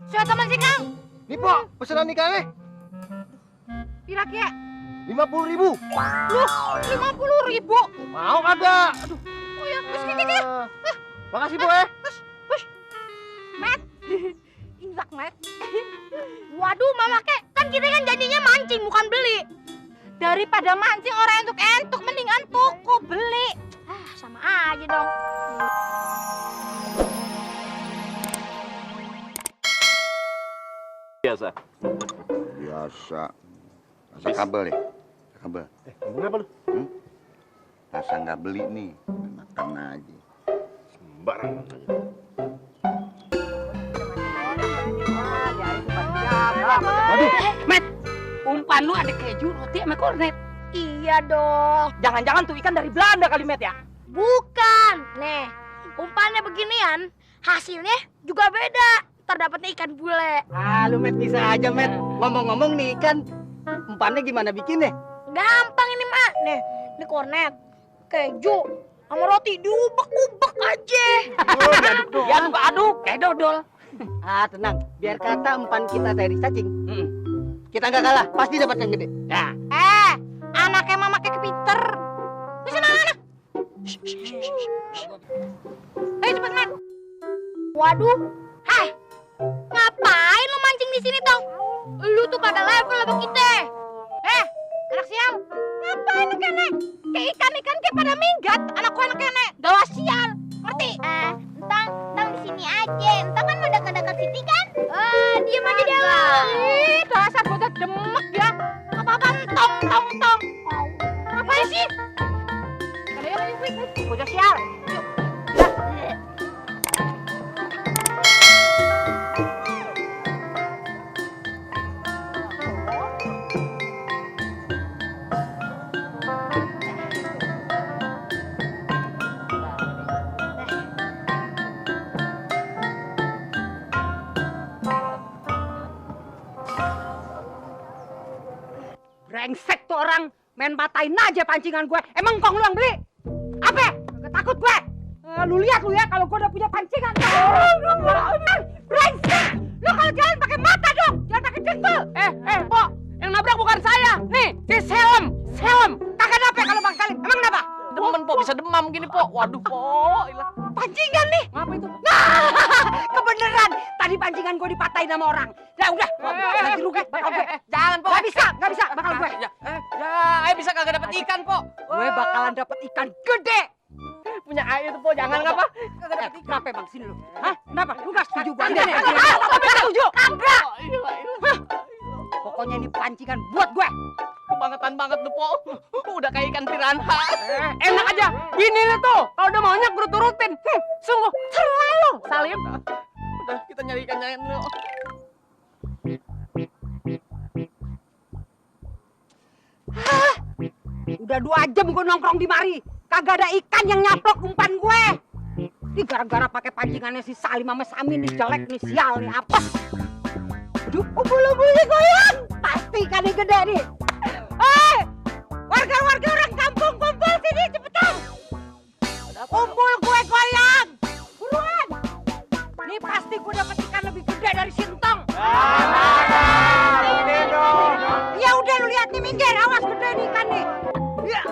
Sudah teman sih, Kang. Nih, Pok, pesanan ikannya. Pira kia? 50.000. Loh, 50.000. Mau kagak? Aduh. Oh ya, wis kia. Makasih, Bu, ya. Met. Injak, Met. Waduh, Mama Kek, kan kita kan janjinya mancing bukan beli. Daripada mancing orang entuk-entuk, mendingan tuku beli. Ah, sama aja dong. Biasa. Biasa. Rasa kabel deh. Kabel. Ngomong apa lu? Rasa nggak beli nih. Makan aja. Sembarangan aja. Aduh, Met, umpan lu ada keju, roti, sama kornet. iya dong. Jangan-jangan tuh ikan dari Belanda kali, Met ya? Bukan. Nih, umpannya beginian, hasilnya juga beda. Terdapatnya ikan bule. Ah, lu Met bisa aja, Met. Ngomong-ngomong nih ikan, umpannya gimana bikinnya? Gampang ini, Mak. Nih, ini kornet, keju, sama roti diubek-ubek aja. Ya aduk-aduk, kayak dodol. Ah, tenang. Biar kata umpan kita dari cacing. Kita nggak kalah, pasti dapat yang gede. Ya. Anaknya Mama Kek pinter. Bisa mana? Ayo cepet, Mat. Waduh. Hai. Ngapain lu mancing di sini, Tong? Lu tuh kagak level sama kita. Anak sial. Ngapain lu kene? Kayak ikan-ikan kayak pada minggat. Anakku anak kene. Gawa sial. Ngerti? Entang di sini aja. Entang kan mau dekat-dekat sini kan? Diam aja dia. Ih, dasar bocah demek ya. Apa-apa tong. Ngapain sih? Yuk. Bocah sial. Yuk. Brengsek tuh orang, main patahin aja pancingan gue. Emang kong lu yang beli? Apa? Gak takut gue? Lu lihat lu ya, kalau gue udah punya pancingan. Brengsek! Lu kalau jalan pakai mata dong, jangan pakai jengkol. Pok, yang nabrak bukan saya. Nih, si Selem. Kagak nape kalau Bang Salim. Emang kenapa? Demen, Pok. Bisa demam gini, Pok. Waduh, Pok. Pancingan nih. Ngapa itu? Nah, kebeneran. Tadi pancingan gue dipatahin sama orang. Ya udah, ganti rugi bakal gue. Jangan, Pok. Gak bisa, bakal gue. Ya, bisa kagak dapet ikan, Pok. Gue bakalan dapet ikan gede. Punya air tuh, Pok. Jangan ngapa. Kagak dapet ikan. Kenapa Bang? Sini lu. Hah? Kenapa? Lu gak setuju gue? Kagak, Tapi setuju. Kagak. Hah? Pokoknya ini pancingan buat gue. Kebangetan banget lu, Pok. Udah kayak ikan piranha. Enak aja. Bini lu tuh, kalau udah maunya gue turutin. Sungguh selalu. Salim. Udah, kita nyari ikan-ikan lu. Udah 2 jam gue nongkrong di mari. Kagak ada ikan yang nyaplok umpan gue. Ini gara-gara pakai pancingannya si Salim sama Samin nih, jelek nih, sial nih, apa? Aduh, bulu-bulunya goyang. Pasti ikannya gede nih. Warga-warga orang kampung kumpul sini cepetan. Kumpul gue goyang. Buruan. Nih pasti gue dapet ikan lebih gede dari Sintong. Ya udah lu lihat nih, minggir, awas gede nih ikan nih. Ya.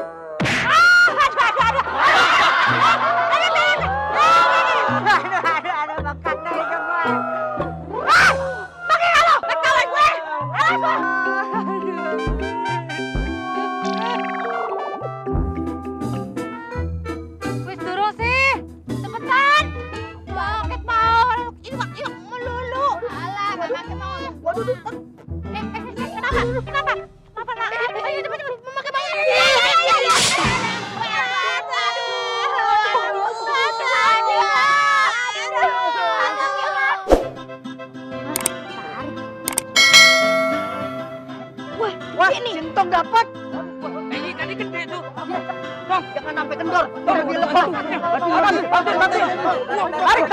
Ada makan dari gue. Pakai kalau ketahuan gue. Wis turun sih. Cepetan. Paket mau. Yuk, melulu. Alah, pakai mau. Waduh. Kenapa? Nak? Ayo cepet. Memakai mau. Wah, Sintong dapat. Ikannya gede tuh. Bang, jangan sampai kendor. Bang, lagi lepok. Bantu. Tarik.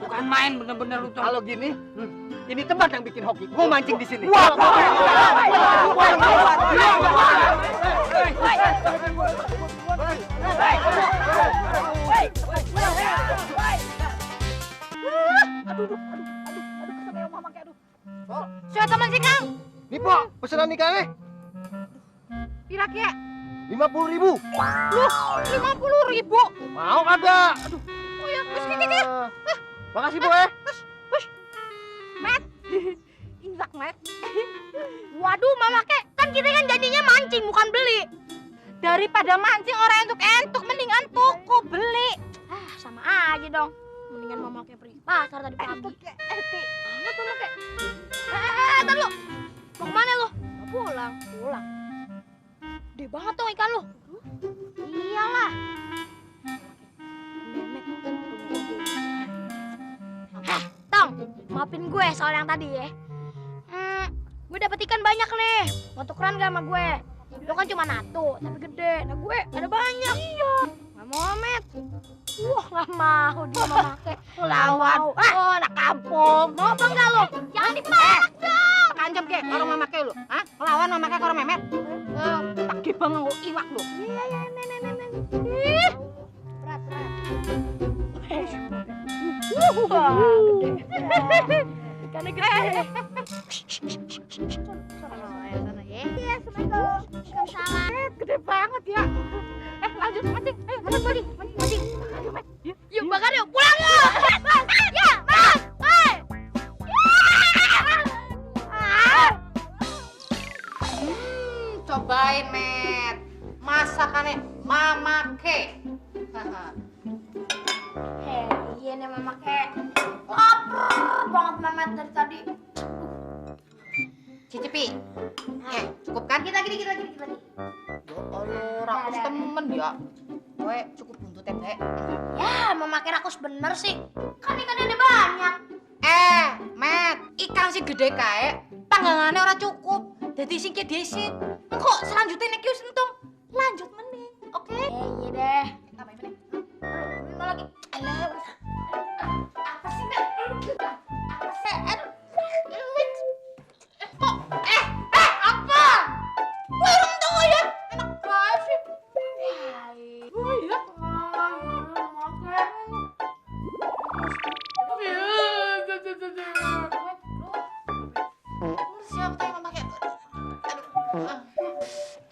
Bukan main, bener-bener lu. Kalau gini, ini tempat yang bikin hoki. Gua mancing di sini. Wah, Sudah teman sih Kang. Nih, Po, pesanan ikannya. Pira ki? 50.000. Loh, 50.000. Mau kagak? Aduh. Oh ya, wis ki. Makasih, Po ya. Met. Indak, Met. Waduh, Mama Kek, kan kita kan janjinya mancing bukan beli. Daripada mancing orang entuk-entuk, mendingan tuku beli. Ah, sama aja dong. Mendingan Mama Kek pergi ke pasar tadi pagi. Entuk ya, eti. Banget Mama Kek. Ntar lu. Mau kemana lu? Mau pulang. Pulang. Gede banget dong ikan lu. Iyalah. Heh, Tong, maafin gue soal yang tadi ya. Gue dapet ikan banyak nih. Mau tukeran gak sama gue? Lo kan cuma satu, tapi gede. Nah gue ada banyak. Iya. Gak mau Met. Wah gak mau dia Mama Kek. Lawan. Oh, anak kampung. Mau apa enggak lo? Jangan dipalak dong. Kancam ke, orang Mama Ke lu. Hah? Ngelawan Mama Ke orang Memet. Tak gibang nggo iwak lu. Iya, nenek. Ih. Berat. Wah, gede. Ikannya gede. Sana ya. Iya, Assalamualaikum. Waalaikumsalam. Gede banget ya. Lanjut mancing. Ayo, mancing. Ayo, Met. Yuk bakar yuk, pulang yuk. Ya, Mas. Hei. Cobain, Met. Masakannya Mama Ke. Iya nih Mama Kek. Lapar banget Mama dari tadi. Cicipi. Cukup kan? Kita lagi. Allah, rakus temen ya. Gue cukup buntut ya, Teh. Ya, Mama Kek rakus bener sih. Kan ikannya ada banyak. Met, ikan si gede kae, panggangannya ora cukup. Dadi sing desit. Kok selanjutnya nek wis entung, lanjut meneh. Oke? Iya deh. Tambahin meneh. Mau lagi. Alah. Apa sih, Nek? Apa sih? Apa? Belum tahu ya. Enak banget sih. Oh iya. Siapa tanya Mama Kek?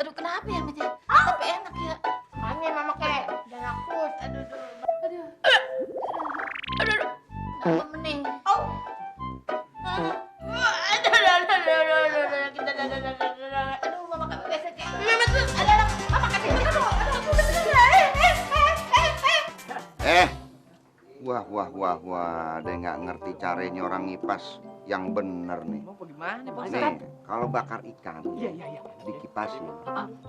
Aduh, kenapa ya, Met ya? Tapi enak ya. Aneh Mama Kek. Jangan rakus. Aduh. Apa meneh? Oh. Aduh, Mama Kek besek ya. Memet lu. Ada Mama Kek itu kan. Wah, dia nggak ngerti caranya orang ngipas yang bener nih. Mau bagaimana, Pak Nih, kalau bakar ikan, Iya. dikipasin,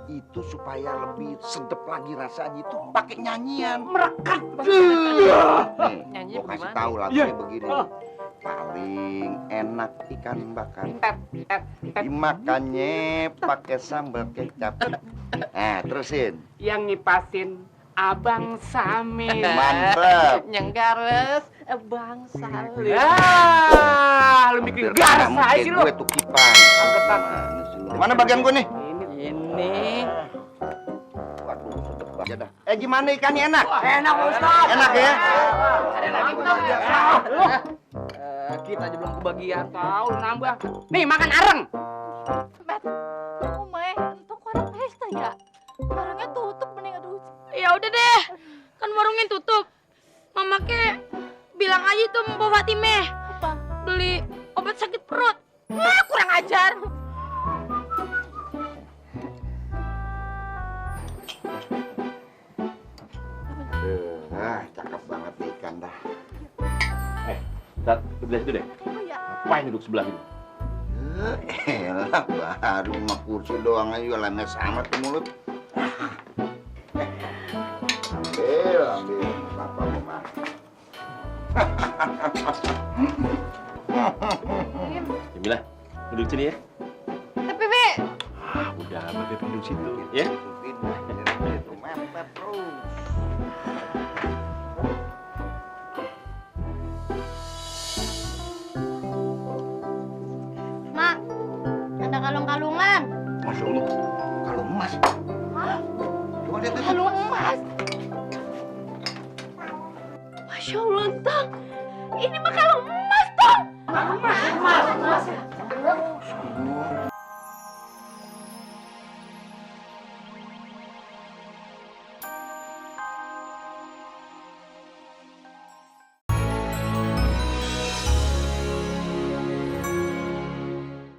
itu supaya lebih sedep lagi rasanya itu pakai nyanyian. Merekat. Nih, Nyanyi gua kasih bagaimana? tahu lagunya Iya. begini. Paling enak ikan bakar. Dimakannya pakai sambal kecap. Terusin. Yang ngipasin Abang Samin. Mantep. Nyenggales Bang Salim. Lu bikin Hampir garas kamu aja kayak sih lu. gue tuh kipas. Angketan. Mana sih lu? Mana bagian gue nih? Ini Waduh, sedep banget dah. Gimana ikannya enak? Enak Ustaz. Enak ya? ada lagi Lu kita aja belum kebagian. tahu lu nambah. Nih makan areng. Untuk warung pesta ya. Warungnya tutup mending aduh. Ya udah deh. Kan warungnya tutup. Mama Kek bilang aja tuh Mbak Fatimah. Apa? Beli obat sakit perut. Kurang ajar. Cakep banget nih ikan dah. Tat, sebelah situ deh. Ngapain duduk sebelah itu? Elah, baru sama kursi doang aja lemnya sama tuh mulut. Ambil, Bapak mau makan. Jamilah, duduk sini ya. Tapi Be, Udah, Bapak duduk situ ya. Itu mepet terus. Mak, ada kalung-kalungan. Masuk lu, kalau emas. Coba lihat itu. Kalung emas. Masya Allah, Tong. Ini mah kalung emas, Tong. Emas.